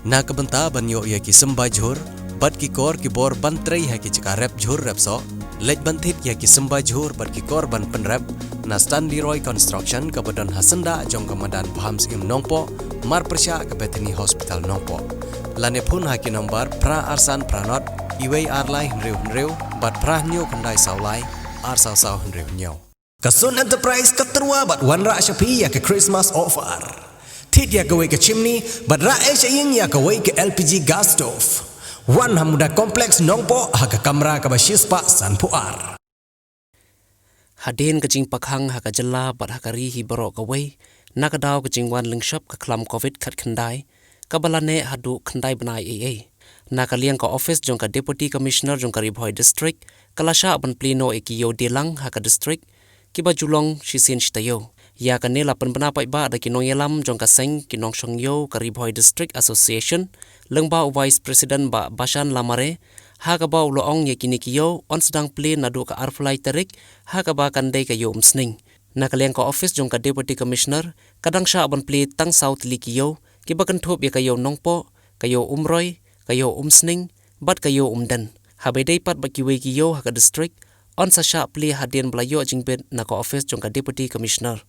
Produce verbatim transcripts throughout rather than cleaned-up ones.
Na ka bynta ban ïoh ïa ki symbai jhur bad ki kor ki bor ban trei ha ki jaka rep jhur rep soh, leit ban thied ïa ki symbai jhur bad ki kor ban pynrep na Stanley Roy Construction kaba don ha syndah jong ka madan Bham Syiem Nongpoh, mar pyrshah ka Bethany Hospital Nongpoh. Lane phone ha ki nombar phra ar san phra nod, iwei ar lai hynriew hynriew bad phra hynñiew khyndai saw lai, ar saw saw hynriew hynñiew. Ka Sun Enterprise ka tyrwa bad wanrah sha phi ïa ka Christmas offer. Thied ïa kawei ka chimney bad rah ei sha ïing ïa kawei ka L P G gas stove. Wan ha Muda Complex Nongpoh ha ka kamra kaba shispah sanphew ar. Hadien ka jingpakhang ha ka jylla bad ha ka ri hi baroh kawei, na ka daw ka jingwan lyngshop ka khlam covid khatkhyndai, kaba la neh haduh khyndai bnai ei ei. Na ka liang ka office jong ka Deputy Commissioner jong ka Ri Bhoi District, ka la shah ban plie noh ïa ki ïew die lang ha ka district, kiba ju long shisien shi taïew. Ïa kane la pynbna paidbah da ki nongïalam jong ka seng ki nongshong ïew ka Ri Bhoi District Association, lyngba u Vice President Bah Bashan Lamare, ha kaba u la ong ïa kine ki ïew yn sdang plie naduh ka arphew lai tarik, ha kaba kan dei ka ïew Umsning. Na ka liang ka office jong ka Deputy Commissioner, ka dang shah ban plie tang saw tylli ki ïew, kiba kynthup ïa ka ïew Nongpoh, ka ïew Umroi, ka ïew Umsning, bad ka ïew Umden. Haba ïadei pat bad kiwei ki ïew ha ka district, yn sa shah plie hadien ba la ïoh jingbit na ka office jong ka Deputy Commissioner.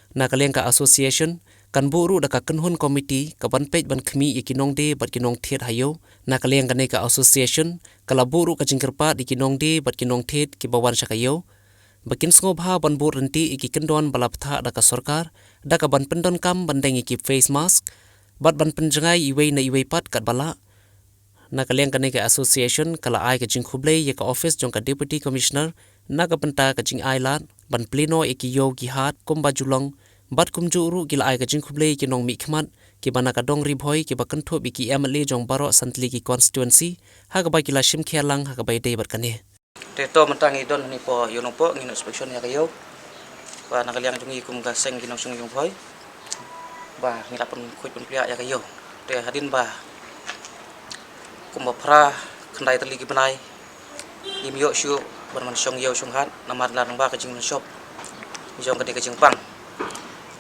Na ka liang ka association, kan buh ruh da ka kynhun committee kaban peit ban khmih ïa ki nongdie bad ki nongthied ha ïew. Na ka liang kane ka association, ka la buh ruh ka jingkyrpad ïa ki nongdie bad ki nongthied kiba wan sha ka ïew, ba kin sngewbha ban bud ryntih ïa ki kyndon ba la bthah da ka sorkar, da kaban pyndonkam ban deng ïa ki face mask, bad ban pynjngai iwei na iwei pat katba lah. Na ka liang kane ka association ka la ai ka jingkhublei ïa ka office jong ka Deputy Commissioner, na ka bynta ka jingai lad ban plie noh ïa ki ïew ki hat kumba ju long, bad kumjuh ruh ki la ai ka jingkhublei ïa ki nongmihkhmat kiba na ka dong Ri Bhoi kiba kynthup ïa ki M L A jong baroh san tylli ki constituency, ha kaba ki la shim khia lang ha kaba ïadei bad kane. Te to mynta ngi don hangne hapoh ïew Nongpoh, ngin inspection ïa ka ïew. Ba na ka liang jong ngi kum ka seng ki nongshong ïew Bhoi, ba ngi la pynkhuid pynpliah ïa ka ïew. Te hadien ba kumba phra khyndai tylli ki bnai ngim ïoh shuh ban man shong ïew shong hat namar la nang ba ka jinglyngshop jong kane ka jingpang.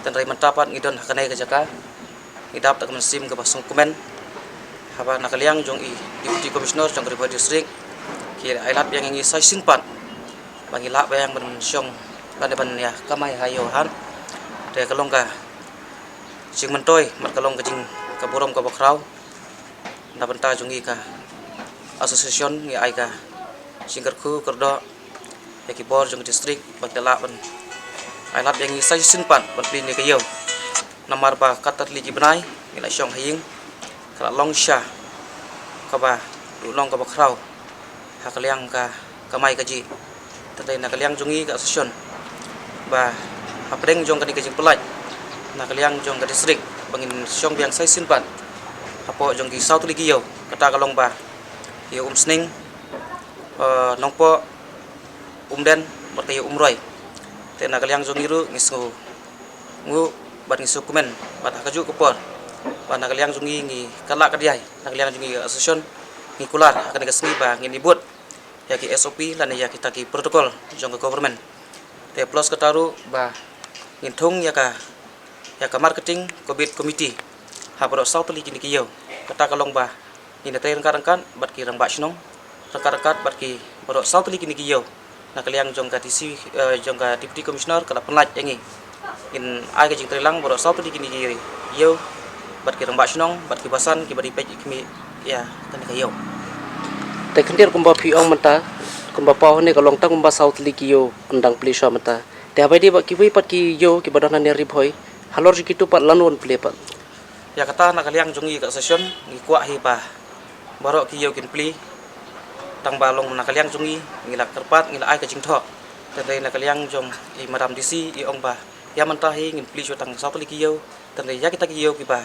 Tynrai mynta pat ngi don ha kane ka jaka, ngi dap da ka mynsiem kaba sngewkmen. Haba na ka liang jong i Deputy Commissioner jong ka Ri Bhoi District, ki ai lad biang ïa ngi sa shisien pat ba ngi lah biang ban shong lane ban ïa kamai ha ïew hat. Te ka long ka jingmyntoi bad ka long ka jing ka burom kaba khraw. Na bynta jong ngi ka association ngi ai ka jingkyrkhu kyrdoh ïa ki bor jong ka district ba ki la lah ban ai lad ïa ngi sa shisien pat ban plie ïa ka ïew. Namar ba katto tylli ki bnai ngi la shong ha ïing, ka la long sha kaba duh long kaba khraw ha ka liang ka kamai kajih. Tynrai na ka liang jong ngi ka association ba hapdeng jong kane ka jingpyllait na ka liang jong ka district ba ngin shong biang sa shisien pat hapoh jong ki saw tylli ki ïew, kata ka long ba ïew Umsning, eh, Nongpoh, Umden bad ka ïew Umroi. Te na ka liang jong ngi ruh ngi sngewnguh bad ngi sngewkmen bad ha kajuh ka por ba na ka liang jong ngi ngi ka lah ka diai, na ka liang jong ngi ka association ngi kular ha kane ka sngi ba ngin ïa bud ïa ki S O P lane ïa kita ki protocol jong ka government. Te plus kata ruh ba ngin thung ïa ka, ïa ka marketing covid committee ha baroh saw tylli kine ki ïew. Kata ka long ba ngin ïa trei ryngkat ryngkat bad ki rangbah shnong, ryngkat ryngkat bad ki baroh saw tylli kine ki ïew. Na ka liang jong ka D C, eh, jong ka Deputy Commissioner ka la pynlait ïa ngi ngin ai ka jingtrei lang baroh saw tylli kine ki ïew bad ki rangbah shnong bad ki basan kiba dei peit khmih ïa kane ka ïew. Te khyndiat kumba phi ong mynta, kumba paw hangne ka long tang kumba saw tylli ki ïew yn dang plie shuwa mynta. Te haba ïadei bad kiwei pat ki ïew kiba don hangne Ri Bhoi, halor jong kito pat lano yn plie pat? Ïa kata na ka liang jong ngi ka association ngi kwah hi ba baroh ki ïew kin plie. Tang ba long na ka liang jong ngi ngi la kyrpad, ngi la ai ka jingthoh. Tynrai na ka liang jong i Madam D C i ong ba ïa mynta hi ngin plie shuwa tang saw tylli ki ïew. Tynrai ïa kita ki ïew kiba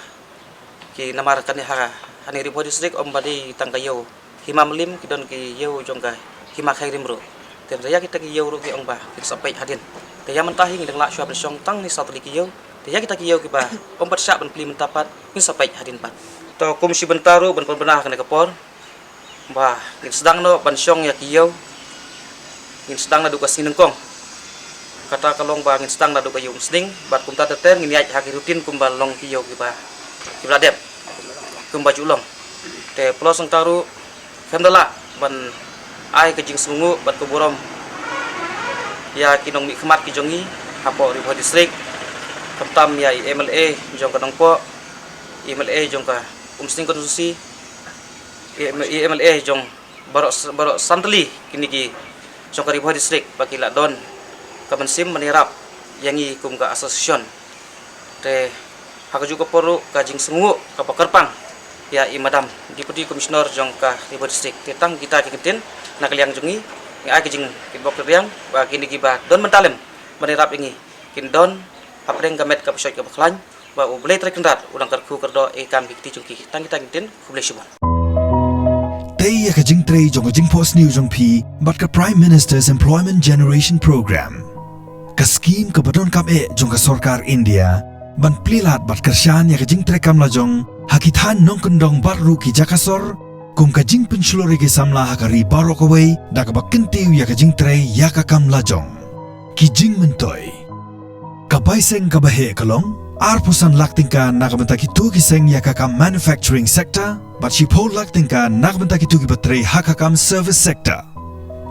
ki namar kane ha, hangne Ri Bhoi District ym ba dei tang ka ïew Hima Mylliem, ki don ki ïew jong ka Hima Khyrim ruh. Te ïa kita ki ïew ruh ki ong ba kin sa peit hadien. Te ïa mynta hi ngi dang lah shuwa ban shong tang ne saw tylli ki ïew. Te ïa kita ki ïew kiba ym pat shah ban plie mynta pat ngin sa peit hadien pat. To kum shi bynta ruh ban pynbna ha kane ka por ba ngin sdang noh ban shong ïa ki ïew, ngin sdang naduh ka Sngi Nyngkong. Kata ka long ba ngin sdang naduh ka ïew Umsning bad kumta ter ter ngin ïaid ha ki routine kumba long ki ïew kiba, kiba la dep. kumba ju long. Te plus nangta ruh khlem da lah ban ai ka jingsngewnguh bad ka burom ïa ki nongmihkhmat ki jong ngi hapoh Ri Bhoi District, khamtam ïa i M L A jong ka Nongpoh, i M L A jong ka Umsning Constituency, i M-, i M L A jong baroh, baroh santli kine ki jong ka Ri Bhoi District ba ki la don ka mynsiem ban ïarap ïa ngi kum ka association. Te ha kajuh ka por ruh ka jingsngewnguh kaba kyrpang ïa i Madam Deputy Commissioner jong ka Ri Bhoi District. Te tang kita ki kyntien na ka liang jong ngi, ngi ai ka jingkitbok kitrwiang ba kine kiba don bynta lem ban ïarap ïa ngi kin don hapdeng ka met kaba shoit kaba khlaiñ, ba U Blei Trai Kynrad u dang kyrkhu kyrdoh ïa ki kam ki kti jong ki. Tang kita ki kyntien, khublei shibun. Tei ïa ka jingtrei jong ka Jingphohsniew jong phi bad ka Prime Minister's Employment Generation Program, ka skhim kaba donkam eh jong ka sorkar India ban plie lad bad kyrshan ïa ka jingtrei kam lajong ha ki thaiñ nongkyndong bad ruh ki jaka sor, kum ka jingpynshlur ïa ki samla ha ka ri baroh kawei da kaba kyntiew ïa ka jingtrei ïa ka kam lajong. Ki jingmyntoi. Ka bai seng kaba heh ka long arphew san lak tyngka na ka bynta kito ki seng ïa ka kam manufacturing sector bad shiphew lak tyngka na ka bynta kito kiba trei ha ka kam service sector.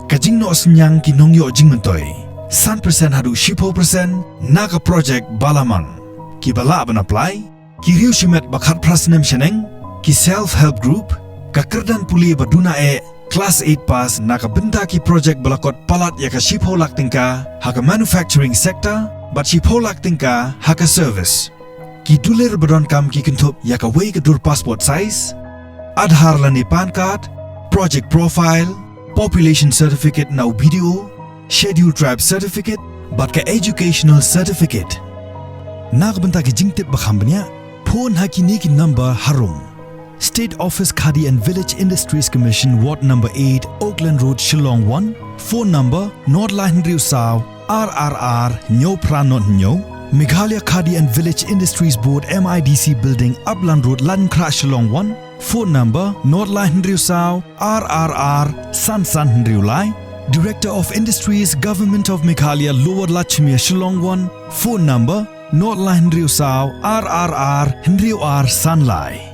Ka jingnoh synñiang ki nongïoh jingmyntoi, san percent haduh shiphew percent na ka project ba la mang. Kiba lah ban apply, ki riew shimet ba khatphra snem shaneng, ki self help group, ka kyrdan pule ba duna eh, class eight pass na ka bynta ki project ba la kot palat ïa ka shiphew lak tyngka ha ka manufacturing sector bad shiphew lak tyngka ha ka service. Ki dulir ba donkam ki kynthup ïa kawei ka dur passport size, Aadhaar lane PAN card, project profile, population certificate na u B D O, Scheduled Tribe certificate bad ka educational certificate. Na ka bynta ki jingtip ba kham bniah, phone ha kine ki number harum: State Office Khadi and Village Industries Commission, Ward number eight, Oakland Road, Shillong one. Phone number: nod lai hynriew saw ar ar ar hynñiew phra nod hynñiew. Meghalaya Khadi and Village Industries Board, M I D C Building, Upland Road, Laitumkhrah, Shillong one. Phone number: nod lai hynriew saw ar ar ar san san hynriew lai. Director of Industries, Government of Meghalaya, Lower Lachmere, Shillong one. Phone number: nod lai hynriew saw ar ar ar hynriew ar san lai.